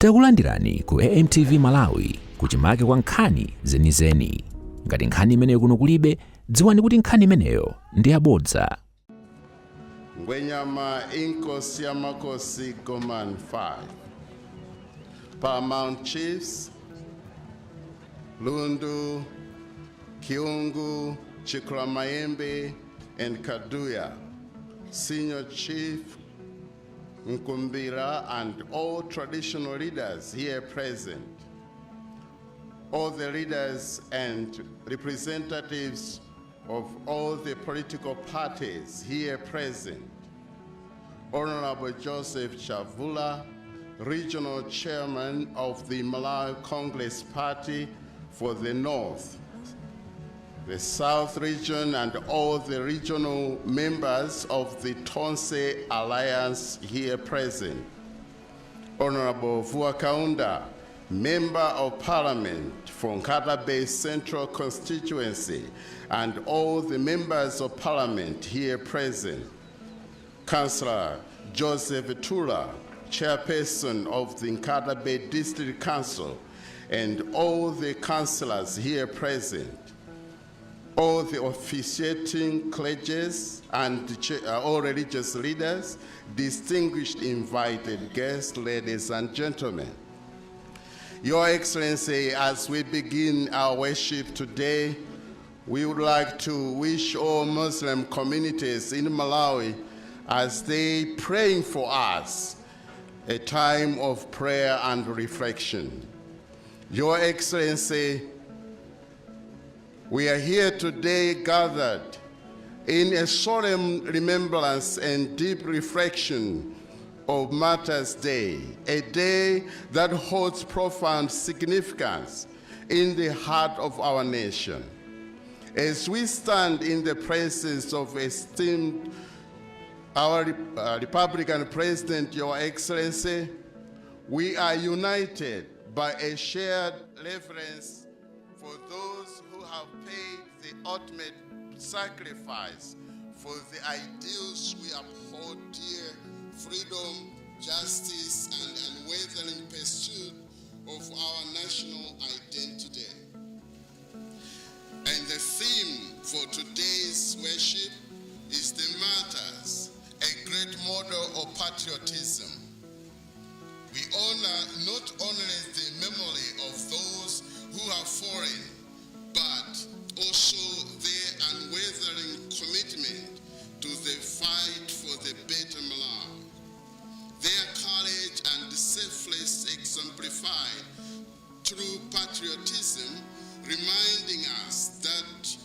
Takulandirani ku AMTV Malawi, kuchimake kwa nkhani zenizeni. Ngati nkhani imeneyo kuno kulibe, dziwani kuti nkhani imeneyo ndi yabodza. Ngwenyama Inkosi Yamakosi Gomani 5. Paramount Chiefs, Lundu, Kyungu, Chikulamayembe, and Kaduya, Senior Chief Nkumbira, and all traditional leaders here present, all the leaders and representatives of all the political parties here present, Honorable Joseph Chavula, Regional Chairman of the Malawi Congress Party for the North, the South Region, and all the regional members of the Tonse Alliance here present. Honorable Vuwa Kaunda, Member of Parliament for Nkhata Bay Central Constituency, and all the members of Parliament here present. Councillor Joseph Tula, Chairperson of the Nkhata Bay District Council, and all the councillors here present, all the officiating clergies and all religious leaders, distinguished invited guests, ladies and gentlemen. Your Excellency, as we begin our worship today, we would like to wish all Muslim communities in Malawi, as they praying for us, a time of prayer and reflection. Your Excellency, we are here today gathered in a solemn remembrance and deep reflection of Martyrs' Day, a day that holds profound significance in the heart of our nation. As we stand in the presence of esteemed our Republican President, Your Excellency, we are united by a shared reverence for those who have paid the ultimate sacrifice for the ideals we uphold dear: freedom, justice, and unwavering pursuit of our national identity. And the theme for today's worship is the Martyrs, a great model of patriotism. We honor not only the memory of those who have fallen, but also their unwavering commitment to the fight for the better Malawi. Their courage and selfless exemplified true patriotism, reminding us that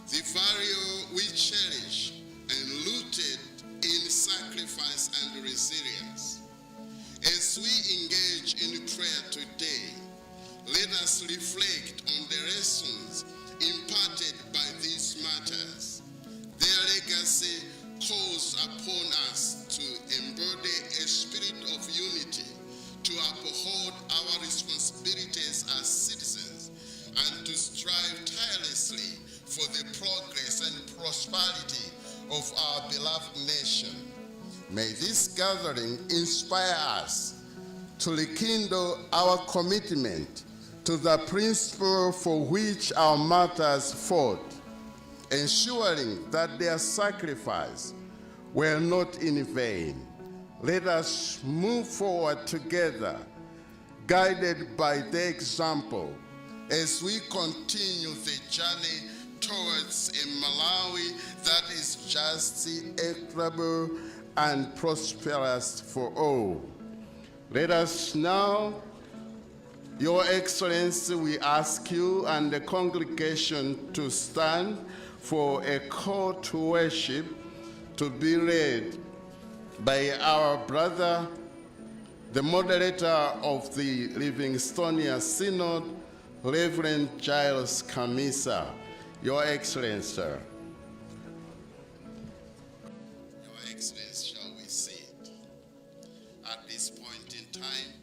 the value we cherish and rooted in sacrifice and resilience. As we engage in prayer today, let us reflect on the lessons imparted by these martyrs. Their legacy calls upon us to embody a spirit of unity, to uphold our responsibilities as citizens, and to strive tirelessly for the progress and prosperity of our beloved nation. May this gathering inspire us to rekindle our commitment to the principle for which our martyrs fought, ensuring that their sacrifice were not in vain. Let us move forward together, guided by their example, as we continue the journey towards a Malawi that is just, equitable, and prosperous for all. Let us now, Your Excellency, we ask you and the congregation to stand for a call to worship to be led by our brother, the moderator of the Livingstonia Synod, Reverend Giles Kamisa. Your Excellency, sir. Your Excellency, shall we sit? At this point in time,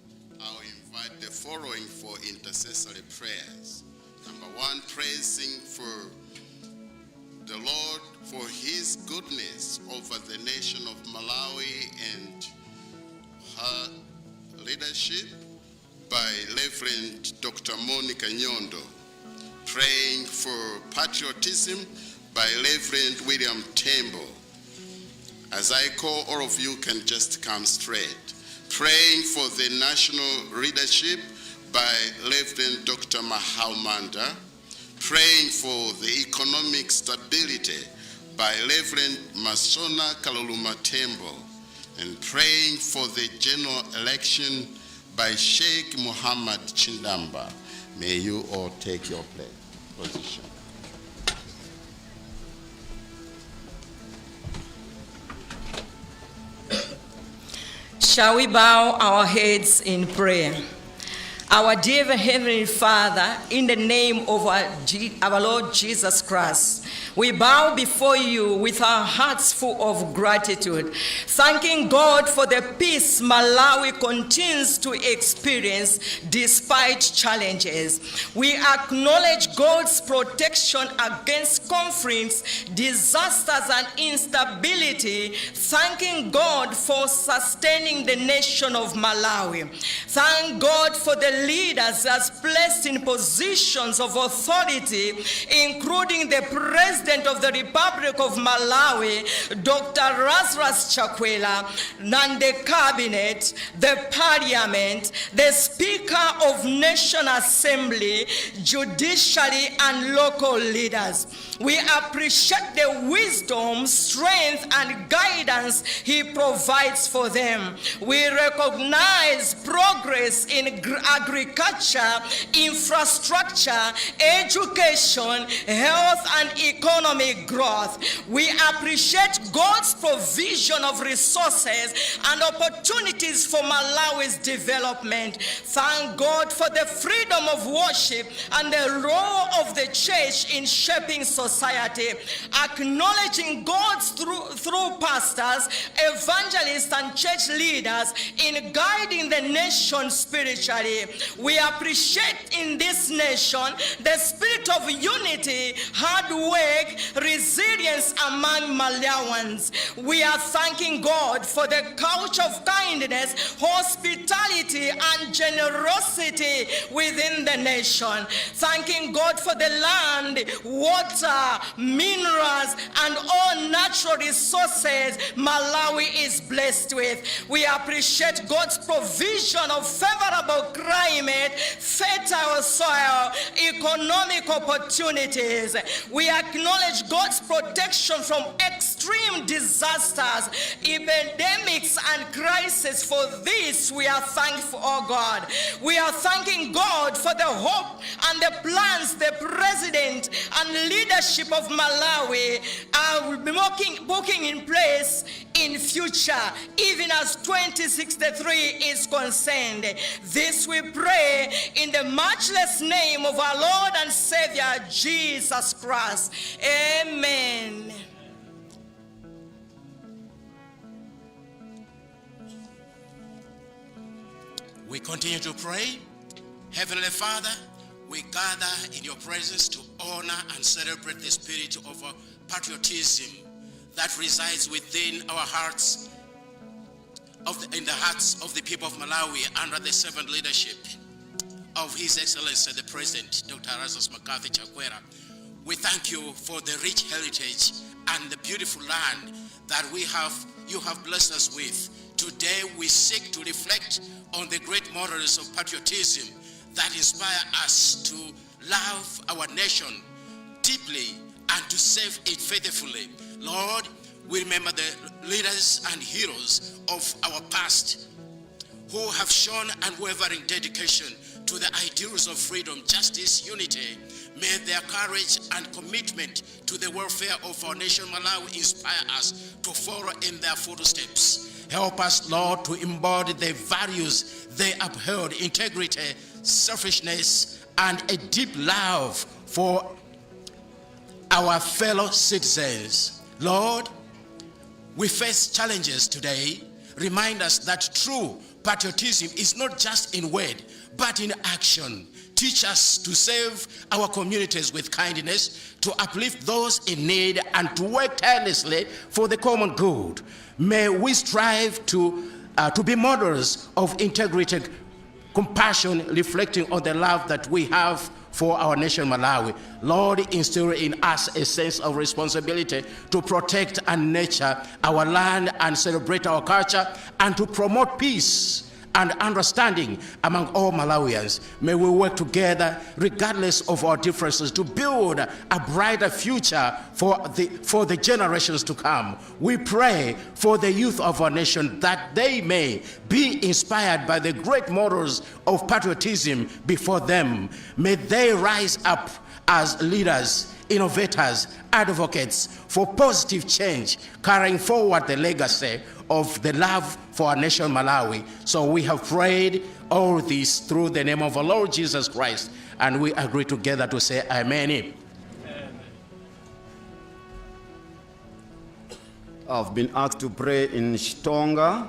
I will invite the following for intercessory prayers. Number one, praising for the Lord for his goodness over the nation of Malawi and her leadership. by Reverend Dr. Monica Nyondo. Praying for patriotism by Reverend William Tembo. As I call, all of you can just come straight. Praying for the national leadership by Reverend Dr. Mahau Manda. Praying for the economic stability by Reverend Masona Kaluluma Tembo. And praying for the general election by Sheikh Muhammad Chindamba. May you all take your place, position. Shall we bow our heads in prayer? Our dear Heavenly Father, in the name of our Lord Jesus Christ, we bow before you with our hearts full of gratitude, thanking God for the peace Malawi continues to experience despite challenges. We acknowledge God's protection against conflicts, disasters, and instability, thanking God for sustaining the nation of Malawi. Thank God for the leaders as placed in positions of authority, including the President of the Republic of Malawi, Dr. Lazarus Chakwera, and the Cabinet, the Parliament, the Speaker of National Assembly, judiciary, and local leaders. We appreciate the wisdom, strength, and guidance he provides for them. We recognize progress in agriculture, infrastructure, education, health, and economic growth. We appreciate God's provision of resources and opportunities for Malawi's development. Thank God for the freedom of worship and the role of the church in shaping society. Acknowledging God's through pastors, evangelists, and church leaders in guiding the nation spiritually. We appreciate in this nation the spirit of unity, hard work, resilience among Malawians. We are thanking God for the culture of kindness, hospitality, and generosity within the nation. Thanking God for the land, water, minerals, and all natural resources Malawi is blessed with. We appreciate God's provision of favorable climate, fertile soil, economic opportunities. We acknowledge God's protection from extreme disasters, epidemics, and crises. For this, we are thankful, oh God. We are thanking God for the hope and the plans the president and leadership of Malawi are booking in place in future, even as 2063 is concerned. This we pray in the matchless name of our Lord and Savior, Jesus Christ. Amen. We continue to pray. Heavenly Father, we gather in your presence to honor and celebrate the spirit of patriotism that resides within our hearts, in the hearts of the people of Malawi under the servant leadership of His Excellency the President, Dr. Lazarus McCarthy Chakwera. We thank you for the rich heritage and the beautiful land that you have blessed us with. Today we seek to reflect on the great models of patriotism that inspire us to love our nation deeply and to serve it faithfully. Lord, we remember the leaders and heroes of our past who have shown unwavering dedication to the ideals of freedom, justice, unity. May their courage and commitment to the welfare of our nation, Malawi, inspire us to follow in their footsteps. Help us, Lord, to embody the values they upheld: integrity, selfishness, and a deep love for our fellow citizens. Lord, we face challenges today. Remind us that true patriotism is not just in word, but in action. Teach us to serve our communities with kindness, to uplift those in need, and to work tirelessly for the common good. May we strive to be models of integrity, Compassion, reflecting on the love that we have for our nation, Malawi. Lord, instill in us a sense of responsibility to protect and nurture our land and celebrate our culture and to promote peace and understanding among all Malawians. May we work together, regardless of our differences, to build a brighter future for the generations to come. We pray for the youth of our nation that they may be inspired by the great models of patriotism before them. May they rise up as leaders, innovators, advocates for positive change, carrying forward the legacy of the love for our nation, Malawi. So we have prayed all this through the name of our Lord Jesus Christ, and we agree together to say Amen. I've been asked to pray in Chitonga.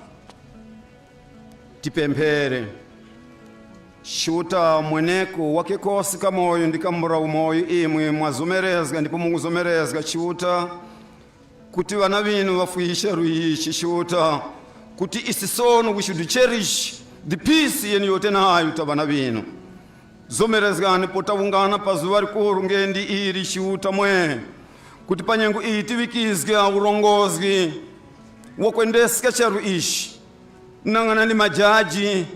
Tipemphere. Chiuta mweneko wakekosi kamoyo ndikambura umoyo imwe mwazomerezga ndipo mukuzomerezga Chiuta kuti vana vinu vafuyishe ruichi Chiuta kuti isi sono we should cherish the peace yenu yote nayo ta vana vinu zomerezgani potavungana pazuva rikuru ngendi iri Chiuta mwe kuti panyengo iyi tivikizga urongozgi wokwendeseka cheru ishi nang'ana ndi majaji,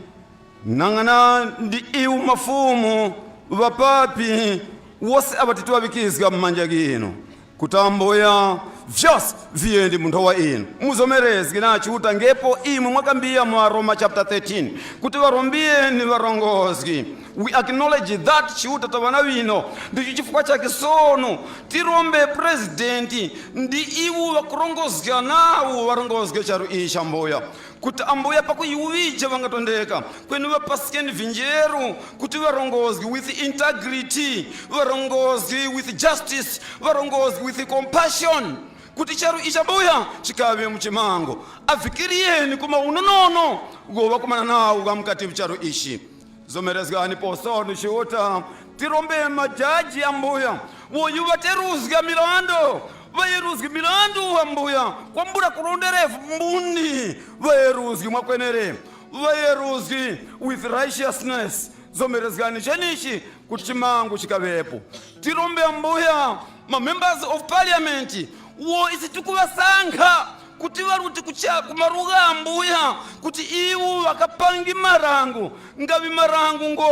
nang'ana ndi iwu mafumu, vapapi wose ava titivavikizga mmanja gino kuti ambuya vyose viyendi munthu wa inu muzomerezge na Chiuta ngepo imwe mwakambiya mu Roma chapter 13 kuti varombiyeni varongozgi. We acknowledge that, Chiuta, tavana vino ndicho chifukwa chake sono tirombe presidenti ndi iwo vakurongozga nawo varongozge charu ichi ambuya kuti ambuya pakuyiwija vangatondeka kwenu vapasikeni vinjeru kuti varongozge with integrity, varongozge with justice, varongozge with compassion kuti charu ichi ambuya chikave muchimango avikiriyeni kuma unonono go vakumana nawo kamukati charu ichi zomerezgani posono Chiuta tirombe majaji ambuya woyu vateruzga milando vayeruzgi milandu ambuya kwambura kulonderevu mbundi vayeruzgi mwakwenere vayeruzgi with righteousness. Zomerezgani chenichi kuti chimango chikavepo. Tirombe ambuya ma members of parliament wo isi tikuvasankha kuti varuti kumaruka ambuya kuti iwo vakapangi marangu ngavi marangu ngo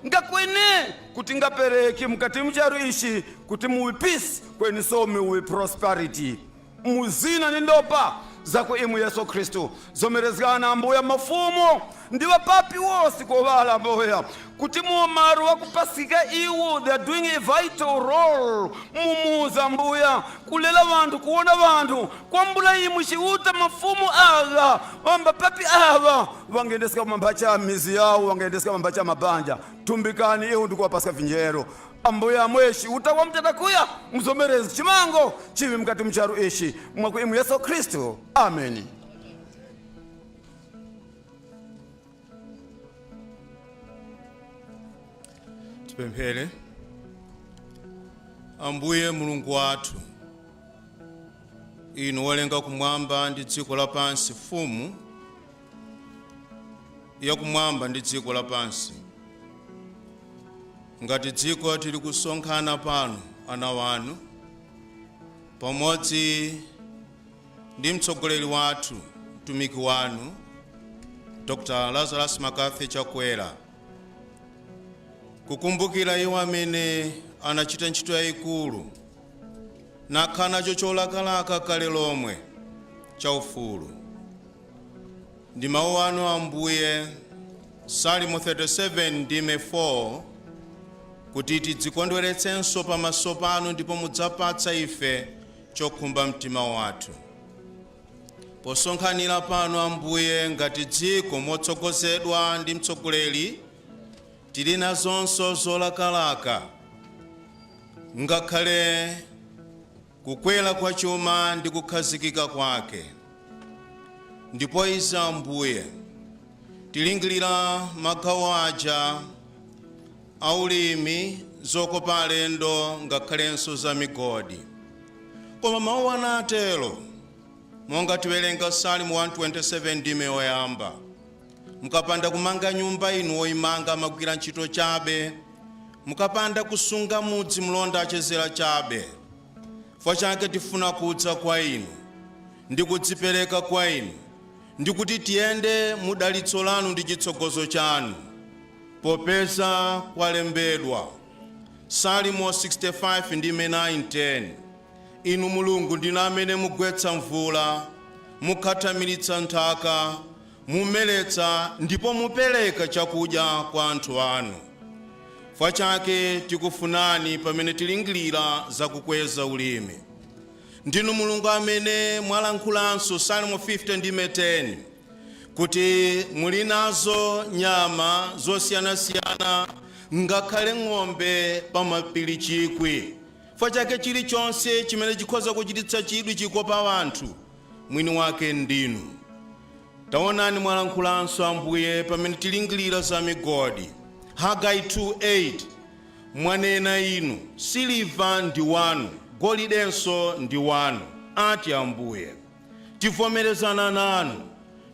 ngakwene kuti ngapereki mukati mucharo ichi kuti muvi peace kweni so muvi prosperity muzina ni ndopa zako imu Yesu Kristu. Zomerezgana ambuya mafumo ndi vapapi wose kovala ambuya kuti muomaro wakupasika iwo they are doing a vital role mumuza ambuya kulela vanthu kuona vanthu kwambula imwe Chiuta mafumu ava vambapapi ava vangendeseka mambacha a mizi yawo vangendeseka mambacha a mabanja tumbikani iwo ndikuwapasika vinjero ambuya amwe Chiuta wamtatakuya muzomerezi chimango chivi mukati mucharu ichi mwaku imu Yesu Kristu, ameni. Tipemphere. Ambuye Mulungu wathu, inu wolenga kumwamba ndi dziko lapansi, mfumu yakumwamba ndi dziko lapansi, ngati dziko tili kusonkhana pano ana wanu pamodzi ndi mtsogoleri wathu, mtumiki wanu Dr. Lazarus McCarthy Chakwera, kukumbukira iwo amene anachita ntchito yayikulu nakhala nacho cholakalaka kale lomwe cha ufulu ndi mawu anu Ambuye, Salimo 37 ndime 4, kuti tidzikondweretsenso pamaso panu ndipo mudzapatsa ife chokhumba mtima wathu. Posonkhanira pano Ambuye ngati dziko motsogozedwa ndi mtsogoleri, tili nazonso zolakalaka ngakhale kukwera kwa chuma ndi kukhazikika kwake. Ndipo izi Ambuye tilingirira magawo aja aulimi, zokopa alendo, ngakhalenso za migodi. Koma mawu anatero monga tiwerenga Salimo 127 ndime yoyamba. Mukapanda kumanga nyumba, inu woyimanga amagwira ntchito chabe. Mukapanda kusunga mudzi, mlonda achezera chabe. Chifukwa chake tifuna kudza kwa inu ndi kudzipereka kwa inu, ndi kuti tiyende mu dalitso lanu ndi chitsogozo chanu, popeza kwalembedwa, Salimo 65 ndi 9 10: "Inu Mulungu ndinu amene mugwetsa mvula, mukhathamiritsa nthaka, mumeretsa ndipo mupereka chakudya kwa anthu anu." Chifukwa chake tikufunani pamene tilingirira zakukweza ulimi. Ndinu Mulungu amene mwalankhulanso, Salimo 50 ndi 10, kuti muli nazo nyama zosiyanasiyana, ngakhale ng'ombe pa mapiri 1,000. Chifukwa chake chilichonse chimene chikhoza kuchititsa chidwi, chikopa anthu, mwini wake ndinu. Taonani, mwalankhulanso Ambuye pamene tilingirira za migodi, Hagai 2:8, mwanena inu: "Siliva ndi wanu, golidenso ndi wanu," ati Ambuye. Tivomerezana nanu,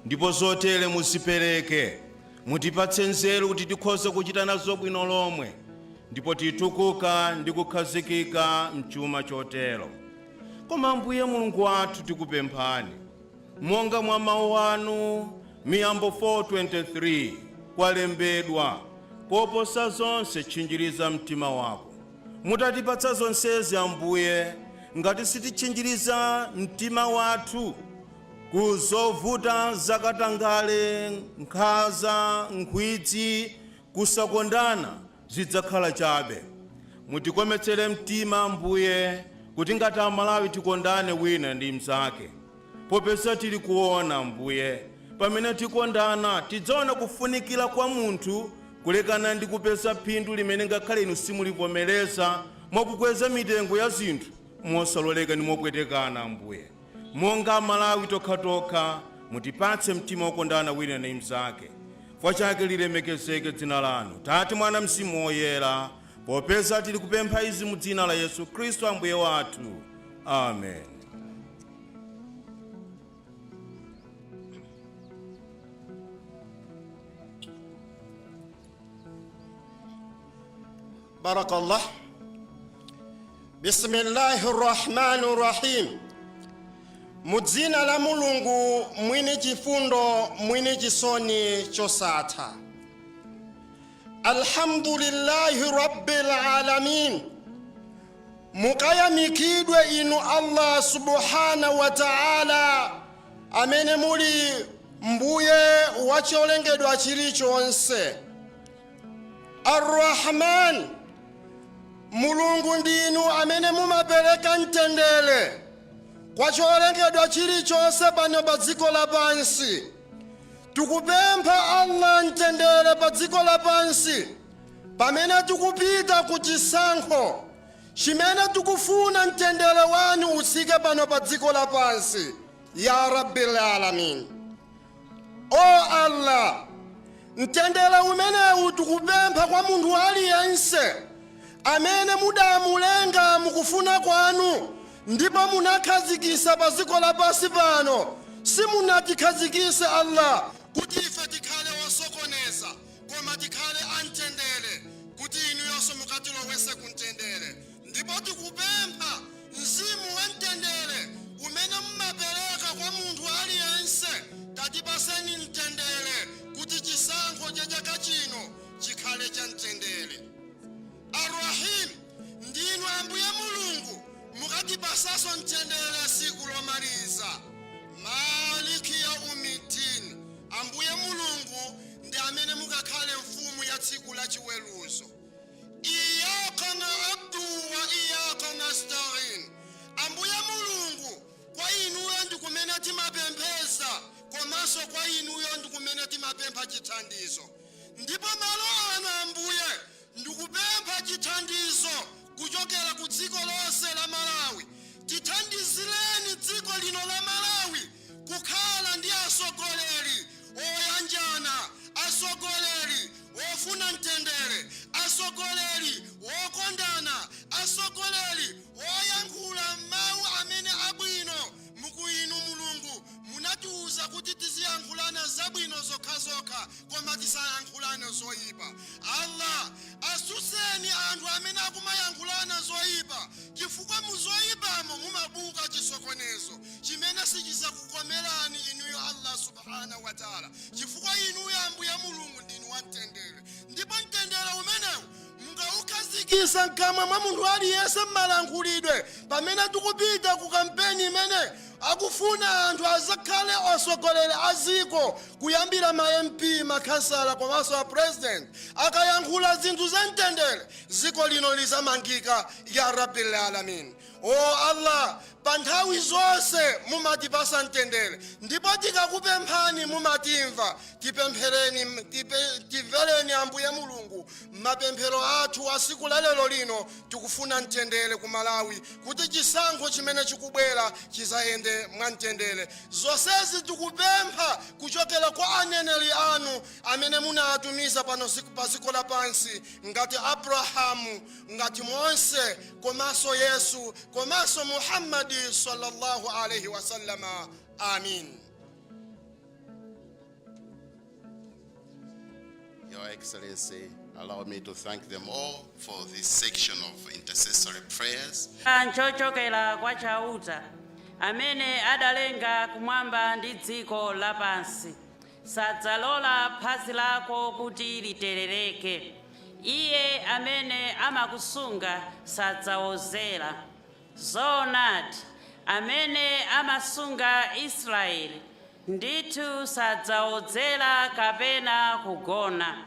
ndipo zotere muzipereke. Mutipatse nzeru kuti tikhoze kuchita nazo bwino lomwe, ndipo titukuka ndi kukhazikika mchuma chotero. Koma Ambuye Mulungu wathu, tikupemphani monga mwa mawu anu, Miyambo 4:23, kwalembedwa: "Koposa zonse tchinjiriza mtima wako." Mutatipatsa zonsezi Ambuye, ngati sititchinjiriza mtima wathu ku zovuta zakatangale, nkhanza, nkhwidzi, kusakondana, zidzakhala chabe. Mutikometsere mtima Ambuye, kuti ngati Amalawi tikondane wina ndi mnzake, popeza tili kuona Ambuye, pamene tikondana tidzaona kufunikira kwa munthu kulekana ndi kupeza phindu limene ngakhale inu simulivomereza, mwakukweza mitengo ya zinthu mosaloleka ndi mopwetekana. Ambuye, monga Amalawi tokhatokha, mutipatse mtima wokondana wina ndi mnzake. Chifukwa chake lilemekezeke dzina lanu, Tate, Mwana, Mzimu Woyera, popeza tili kupempha izi mu dzina la Yesu Khristu Ambuye wathu. Amen. بارك الله. بسم الله الرحمن الرحيم. Mudzina la Mulungu mwini chifundo, mwini chisoni chosatha. الحمد لله رب العالمين. Mukayamikidwe inu Allah سبحانه وتعالى, amene muli mbuye wa cholengedwa chilichonse. الرحمن, Mulungu ndinu amene mumapereka mtendere kwa cholengedwa chilichonse pano pa dziko lapansi. Tikupempha Allah mtendere pa dziko lapansi pamene tikupita ku chisankho chimene tikufuna mtendere wanu utsike pano pa dziko lapansi, يا رب العالمين. O Allah, mtendere umenewu tikupempha kwa munthu aliyense amene mudamulenga mukufuna kwanu ndipo munakhazikisa pa dziko lapansi pano. Simunatikhazikise Allah kuti ife tikhale osokoneza, koma tikhale amtendere, kuti inuyonso mukatilowese kumtendere. Ndipo tikupempha mzimu wa mtendere umene mumapereka kwa munthu aliyense. Tatipaseni mtendere kuti chisankho cha chaka chino chikhale cha mtendere. الرحيم, ndinu Ambuye Mulungu mukatipasaso mtendere siku lomaliza. مالك يوم الدين, Ambuye Mulungu ndi amene mukakhale mfumu ya tsiku la chiweruzo. إياك نعبد وإياك نستعين, Ambuye Mulungu, kwa inuyo ndi kumene timapempheza, komanso kwa inuyo ndi kumene timapempha chithandizo. Ndipo malo ano Ambuye, ndikupempha chithandizo kuchokera ku dziko lonse la Malawi. Tithandizireni dziko lino la Malawi kukhala ndi atsogoleri oyanjana, atsogoleri ofuna mtendere, atsogoleri wokondana, atsogoleri oyankhula mawu amene abwino. Muku inu Mulungu munatiphunzitsa. Munatiuza kuti tiziyankhulana zabwino zokhazokha, koma tisayankhulane zoyipa. Allah, asutseni anthu amene akumayankhulana zoyipa, chifukwa muzoyipamo mumabuka chisokonezo chimene sichizakukomerani inuyo Allah subhanahu wa taala, chifukwa inuyo Ambuye Mulungu ndinu wamtendere, ndipo mtendere umenewu mungaukhazikisa mkamwa mwa munthu aliyense mmalankhulidwe. Pamene tikupita ku kampeni imene akufuna anthu azakhale osogoleri a ziko, kuyambira ma MP, makhansala komanso a president, akayankhula zinthu za mtendere, ziko lino lizamangika. Ya rabbil alamin, o Allah, pa nthawi zonse mumatipasa mtendere, ndipo tikakupemphani mumatimva. Tipemphereni, timvereni Ambuye Mulungu mapemphero athu a siku la lero lino. Tikufuna mtendere ku Malawi kuti chisankho chimene chikubwera chizayende mwamtendere. Zonsezi tikupempha kuchokera kwa aneneri anu amene munatumiza pano pa dziko lapansi, ngati Abrahamu, ngati Mose, komanso Yesu, komanso Muhammadi sallallahu alaihi wasallama. Amin. Your Excellency, allow me to thank them all for this section of intercessory prayers. Nchochokera kwa Chauta amene adalenga kumwamba ndi dziko lapansi. Sadzalola phazi lako kuti literereke. Iye amene amakusunga sadzawodzera. Zoonadi, amene amasunga Israeli ndithu sadzawodzera kapena kugona.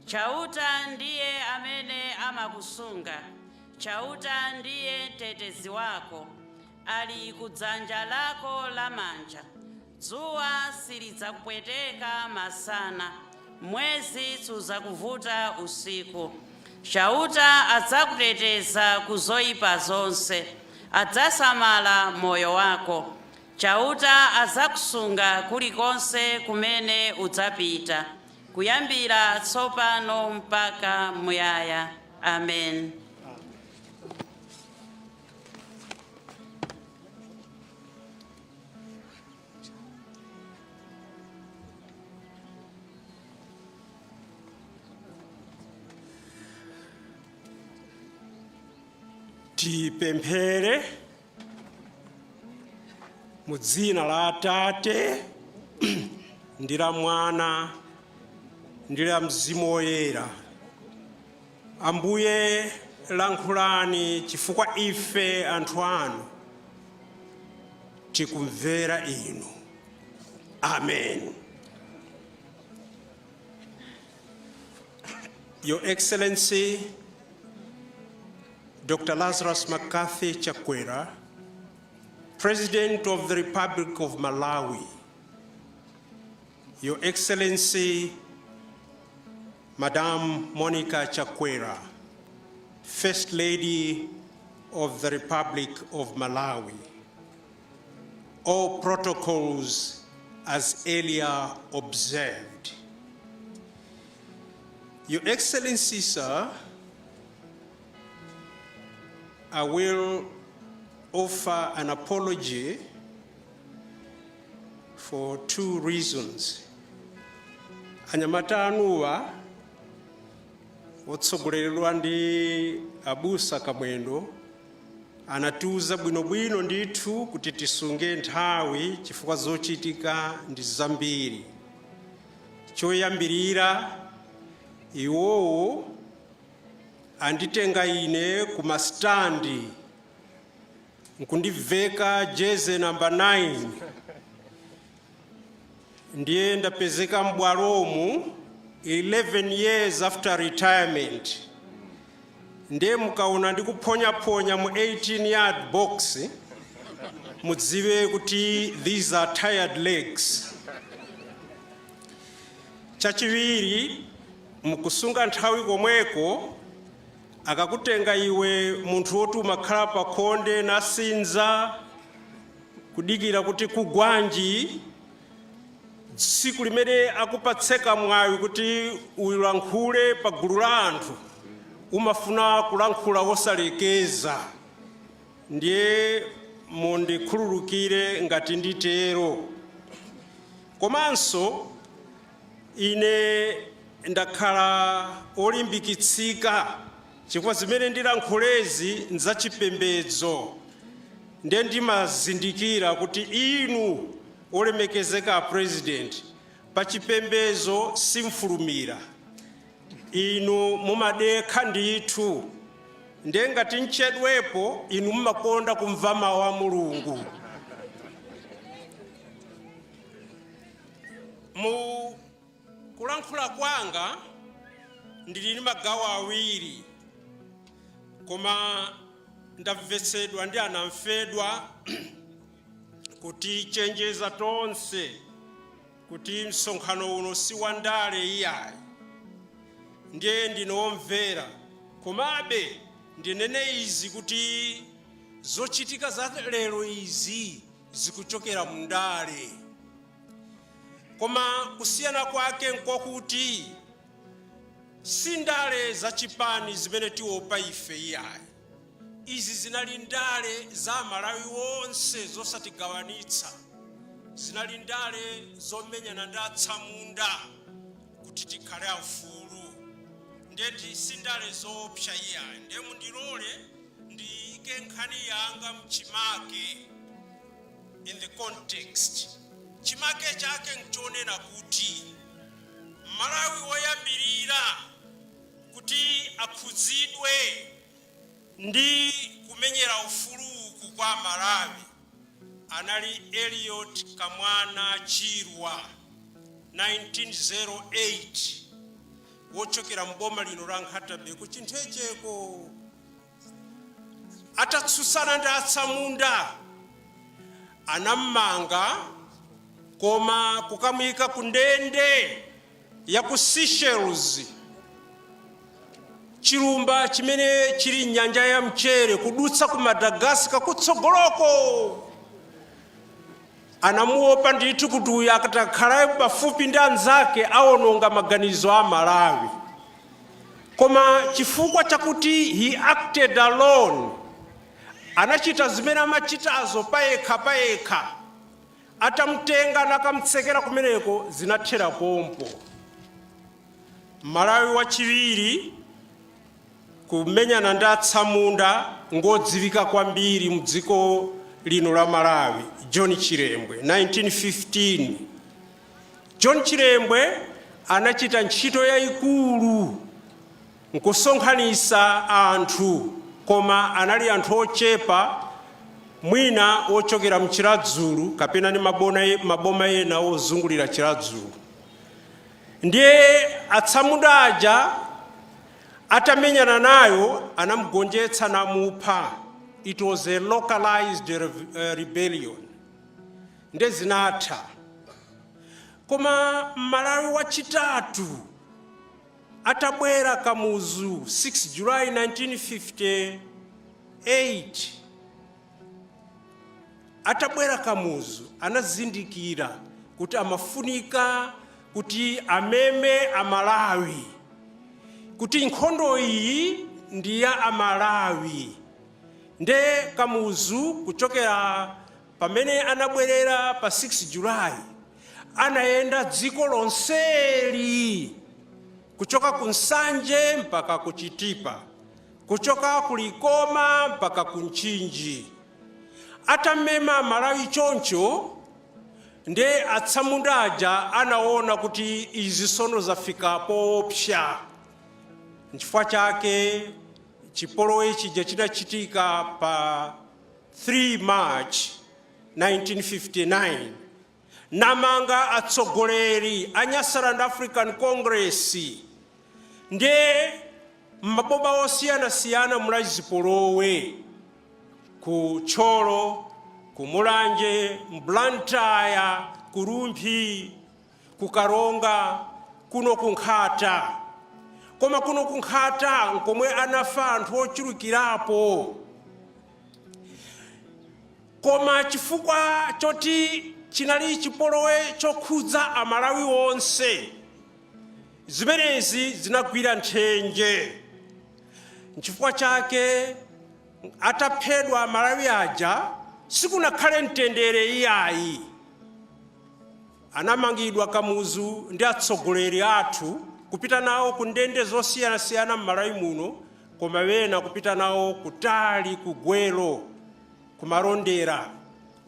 Chauta ndiye amene amakusunga. Chauta ndiye mtetezi wako, ali kudzanja lako lamanja. Dzuwa silidzakupweteka masana, mwezi sudzakuvuta usiku. Chauta adzakuteteza ku zoyipa zonse, adzasamala moyo wako. Chauta adzakusunga kulikonse kumene udzapita, kuyambira tsopano mpaka muyaya. Amen. Tipemphere mu dzina la Atate ndi la Mwana ndi la Mzimu Woyera. Ambuye, lankhulani, chifukwa ife anthu anu tikumvera inu. Amen. Your Excellency Dr. Lazarus McCarthy Chakwera, President of the Republic of Malawi, Your Excellency Madame Monica Chakwera, First Lady of the Republic of Malawi, all protocols as earlier observed. Your Excellency, sir, I will offer an apology for two reasons. Anyamata anuwa otsogoleredwa ndi Abusa Kamwendo anatiuza bwinobwino ndithu kuti tisunge nthawi chifukwa zochitika ndi zambiri. Choyambirira, iwowo anditenga ine ku masitandi nkundiveka jeze namba 9, ndiye ndapezeka m'bwalomu 11 years after retirement. Ndiye mukaona ndikuphonyaphonya mu 18 yard box, mudziwe kuti these are tired legs. Chachiwiri, mukusunga nthawi komweko, akakutenga iwe munthu woti umakhala pa khonde nasinza kudikira kuti kugwanji, tsiku limene akupatseka mwayi kuti ulankhule pa gulu la anthu, umafuna kulankhula wosalekeza. Ndiye mundikhululukire ngati nditero. Komanso ine ndakhala olimbikitsika chifukwa zimene ndilankhulezi nzachipembedzo, ndiye ndimazindikira kuti inu olemekezeka President, pa chipembedzo simfulumira, inu mumadekha ndithu. Ndiye ngati nchedwepo, inu mumakonda kumva mawu a Mulungu. Mu kulankhula kwanga ndili ndi magawo awiri, koma ndamvetsedwa ndi anamfedwa kuti chenjeza tonse kuti msonkhano uno si wandale iyayi. Ndiye ndine womvera, komabe ndinene izi kuti zochitika za lero izi zikuchokera mundale, koma kusiyana kwake nkokuti si ndale zachipani zimene tiopa ife iyayi. Izi zinali ndale za Malawi wonse zosatigawanitsa, zinali ndale zomenyana ndi atsamunda kuti tikhale aufulu. Ndiye si ndale zoopsa iyayi. Ndiye mundilole ndiyike nkhani yanga mchimake, in the context. Chimake chake nchonena kuti Malawi woyambirira kuti akhudzidwe ndi kumenyera ufuluku kwa Malawi anali Elliot Kamwana Chirwa, 1908, wochokera mboma lino la Nkhata Bay ku Chinthecheko. Atatsutsana ndi atsamunda, anammanga koma kukamuyika ku ndende ya ku Seychelles, chilumba chimene chili nyanja ya mchere kudutsa ku Madagascar kutsogoloko. Anamuopa ndithu kuti uyu akatakhala pafupi ndi anzake awononga maganizo a Malawi. Koma chifukwa chakuti he acted alone, anachita zimene amachitazo payekha payekha, atamutenga nakamtsekera kumeneko, zinathera pompo. Malawi wachiwiri kumenyana ndi atsamunda ngodziwika kwambiri mdziko lino la Malawi, John Chilembwe, 1915. John Chilembwe anachita ntchito yayikulu nkusonkhanitsa anthu, koma anali anthu ochepa, mwina ochokera mChiradzulu kapena ndi maboma ena ozungulira Chiradzulu. Ndiye atsamunda aja atamenyana nayo, anamugonjetsa namupha. It was a localized rebellion, nde zinatha. Koma Mmalawi wachitatu atabwera Kamuzu 6 July 1958, atabwera Kamuzu anazindikira kuti amafunika kuti ameme Amalawi, kuti nkhondo iyi ndi ya Amalawi. Nde Kamuzu kuchokera pamene anabwerera pa 6 July anayenda dziko lonseli, kuchoka ku Nsanje mpaka ku Chitipa, kuchoka ku Likoma mpaka ku Mchinji. Atamema Malawi choncho, nde atsamunda aja anaona kuti izi sono zafika poopsa. Nchifukwa chake chipolowe chija chinachitika pa 3 March 1959, namanga atsogoleri a Nyasaland African Congress. Ndiye m'maboma osiyanasiyana muli zipolowe, ku Thyolo, ku Mulanje, m'Blantyre, ku Rumphi, ku Karonga, kuno ku Nkhata. Koma kuno ku Nkhata nkomwe anafa anthu ochulukirapo. Koma chifukwa choti chinali chipolowe chokhudza Amalawi onse, zimenezi zinagwira nthenje. Nchifukwa chake ataphedwa Amalawi aja, sikunakhale mtendere iyayi. Anamangidwa Kamuzu ndi atsogoleri athu kupita nawo ku ndende zosiyanasiyana m'Malawi muno, koma wena kupita nawo kutali ku Gwelo, kumalondera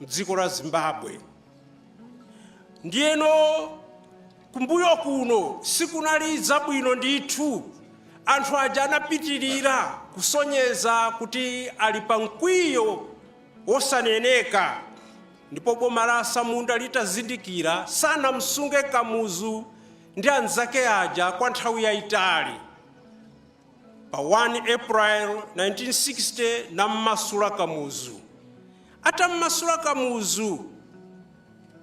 mdziko la Zimbabwe. Ndiyeno kumbuyo kuno sikunali zabwino ndithu. Anthu aja anapitirira kusonyeza kuti ali pa mkwiyo wosaneneka, ndipo boma la Samunda litazindikira sanamsunge Kamuzu ndi anzake aja kwa nthawi yayitali. Pa 1 April 1960 nammasula Kamuzu. Atammasula Kamuzu,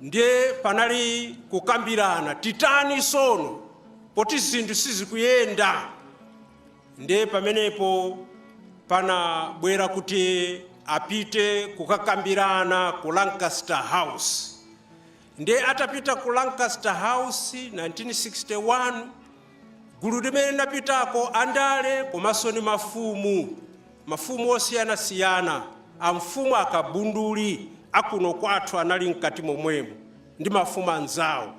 ndiye panali kukambirana, titani sono poti zinthu sizikuyenda? Ndiye pamenepo panabwera kuti apite kukakambirana ku Lancaster House. Ndiye atapita ku Lancaster House 1961, gulu limene linapitako andale komanso ni mafumu, mafumu osiyanasiyana, amfumu akabunduli akuno kwathu anali mkati momwemo ndi mafumu anzawo.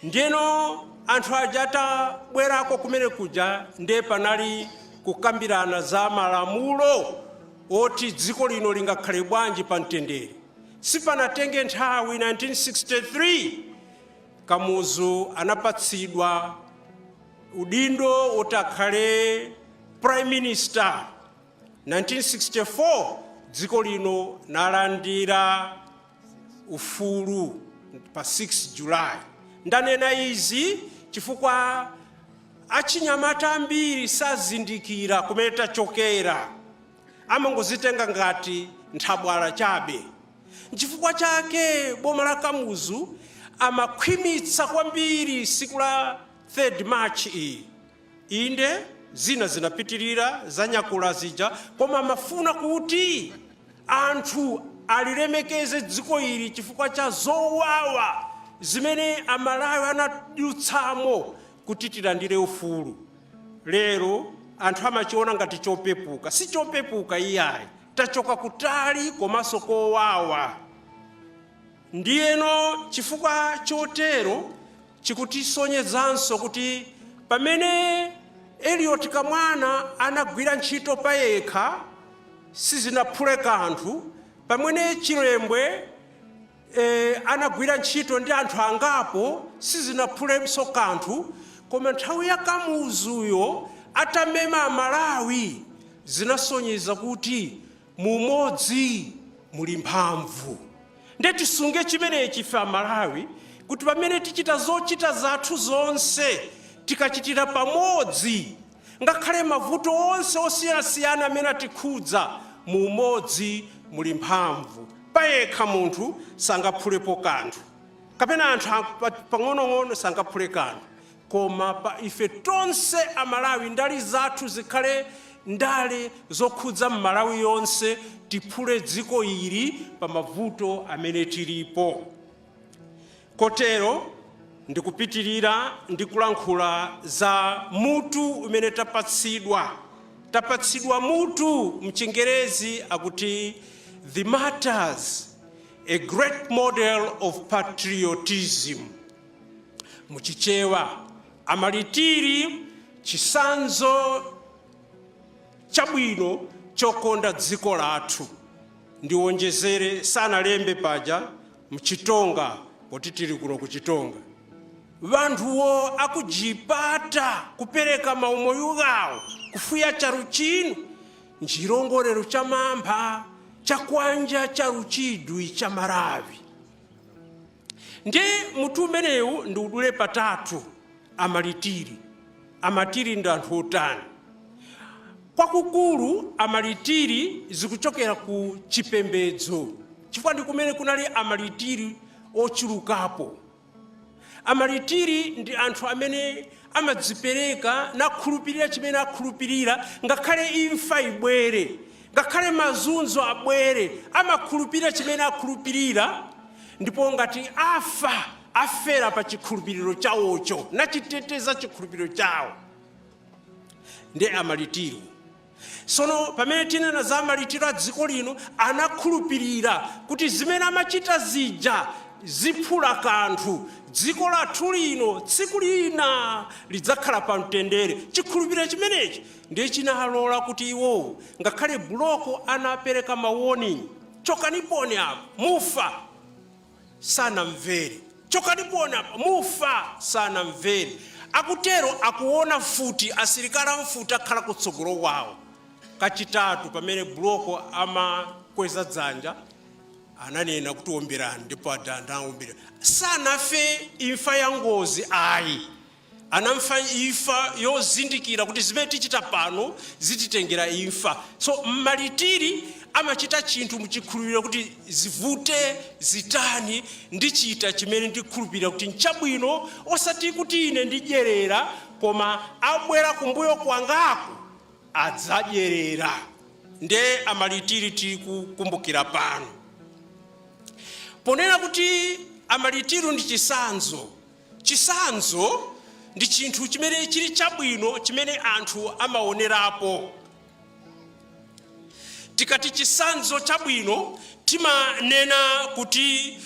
Ndiyeno anthu aja atabwerako kumene kuja, ndiye panali kukambirana za malamulo oti dziko lino lingakhale bwanji pa mtendere. Sipanatenge nthawi, 1963 Kamuzu anapatsidwa udindo woti akhale prime minister. 1964 dziko lino nalandira ufulu pa 6 July. Ndanena izi chifukwa achinyamata ambiri sazindikira kumene tachokera, amangozitenga ngati nthabwala chabe. Nchifukwa chake boma la Kamuzu amakhwimitsa kwambiri siku la 3 March iyi. Inde, zina zinapitirira zanyakula zija, koma amafuna kuti anthu alilemekeze dziko ili chifukwa cha zowawa zimene Amalawi anadutsamo kuti tilandire ufulu. Lero anthu amachiona ngati chopepuka. Si chopepuka iyayi, tachoka kutali komanso kowawa. Ndiyeno chifukwa chotero chikutisonyezanso kuti pamene Eliot Kamwana anagwira ntchito payekha sizinaphule kanthu, pamene Chilembwe anagwira ntchito ndi anthu angapo sizinaphulenso kanthu, koma nthawi ya Kamuzuyo atamema Amalawi zinasonyeza kuti mumodzi muli mphamvu. Nde tisunge chimenechi ife Amalawi, kuti pamene tichita zochita zathu zonse tikachitira pamodzi, ngakhale mavuto onse osiyanasiyana amene atikhudza, mumodzi muli mphamvu. Payekha munthu sangaphulepo kanthu, kapena anthu pang'onong'ono sangaphule kanthu, koma pa ife tonse Amalawi, ndale zathu zikhale ndale zokhudza Mmalawi yonse, tiphule dziko ili pa mavuto amene tilipo. Kotero ndikupitirira ndi kulankhula za mutu umene tapatsidwa. Tapatsidwa mutu, mchingerezi akuti "The Martyrs, a Great Model of Patriotism", muchichewa amalitiri, chisanzo chabwino chokonda dziko lathu. Ndiwonjezere, sanalembe paja mchitonga poti tili kuno kuchitonga. Vanthuwo akujipata kupereka maumoyo gawo kufuya charu chino nchilongolero cha mampha chakwanja cha ruchidwi cha Malawi. Ndi mutu umenewu ndi udule patatu. Amalitiri, amalitiri ndi anthu otani? Kwakukulu amalitiri zikuchokera ku chipembedzo, chifukwa ndi kumene kunali amalitiri ochulukapo. Amalitiri ndi anthu amene amadzipereka nakhulupirira chimene akhulupirira, ngakhale imfa ibwere, ngakhale mazunzo abwere, amakhulupirira chimene akhulupirira, ndipo ngati afa afera pa chikhulupiriro chawocho nachiteteza chikhulupiriro chawo. Ndi amalitiro. Sono pamene tinena za amalitiro a dziko lino, anakhulupirira kuti zimene amachita zija Ziphula kanthu, dziko lathu lino tsiku lina lidzakhala pa mtendere. Chikhulupiriro chimenechi ndiye chinalola kuti iwowo, ngakhale Buloko anapereka ma warning, "Chokaniponi apo, mufa," sanamvere. "Chokaniponi apo, mufa," sanamvere. Akutero akuona mfuti, asilikali amfuti akhala kutsogolo kwawo. Kachitatu pamene Buloko amakweza dzanja, ananena kuti, "Omberani," ndipo anaombera. Sanafe imfa ya ngozi ayi, anamfa imfa yozindikira kuti zimene tichita pano zititengera imfa. So mmalitiri amachita chinthu muchikhulupiriro kuti zivute zitani, ndichita chimene ndikhulupirira kuti nchabwino, osati kuti ine ndidyerera, koma abwera kumbuyo kwangako adzadyerera. Nde amalitiri tikukumbukira pano. Ponena kuti amalitiri ndi chisanzo, chisanzo ndi chinthu chimene chili chabwino, chimene anthu amaonerapo. Tikati chisanzo chabwino, timanena kuti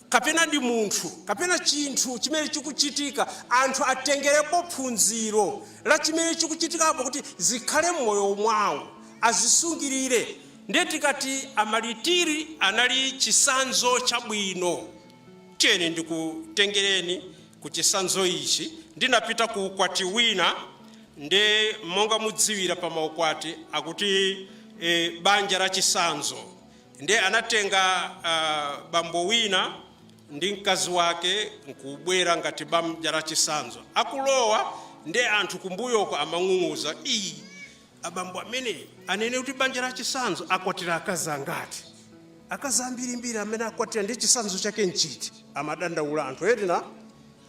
kapena ndi munthu kapena chinthu chimene chikuchitika, anthu atengerepo phunziro la chimene chikuchitikapo kuti zikhale m'moyo mwawo, azisungirire. Ndiye tikati amalitiri anali chisanzo chabwino, tiyeni ndikutengereni ku chisanzo ichi. Ndinapita ku ukwati wina, nde monga mudziwira pa maukwati akuti banja la chisanzo. Nde anatenga bambo wina ndi mkazi wake nkubwera ngati banja la chisanzo. Akulowa, nde anthu kumbuyoko amang'ung'uza, "Iyi, abambo amene anene kuti banja la chisanzo akwatira akazi angati? Akazi ambirimbiri amene akwatira, ndi chisanzo chake nchiti?" Amadandaula anthu ena,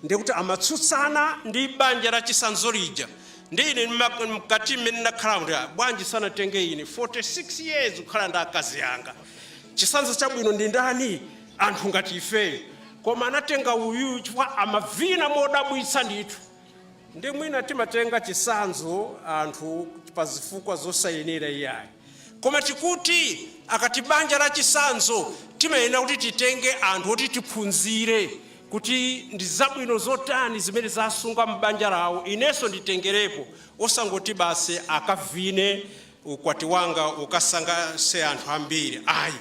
ndikuti amatsutsana ndi banja la chisanzo lija. Ndi ine mkati mmene ndakhala kuti, "Ah, bwanji sanatenge ine 46 years kukhala ndi akazi anga? Chisanzo chabwino ndi ndani? Anthu ngati ifeyo." Koma anatenga uyu chifukwa amavina modabwitsa ndithu. Ndi mwina timatenga chisanzo anthu pa zifukwa zosayenera iyayi, koma tikuti akati banja la chisanzo, timayenera kuti titenge anthu oti tiphunzire kuti ndi zabwino zotani zimene zasunga m'banja lawo, inenso nditengerepo, osangoti basi akavine, ukwati wanga ukasangase anthu ambiri ayi.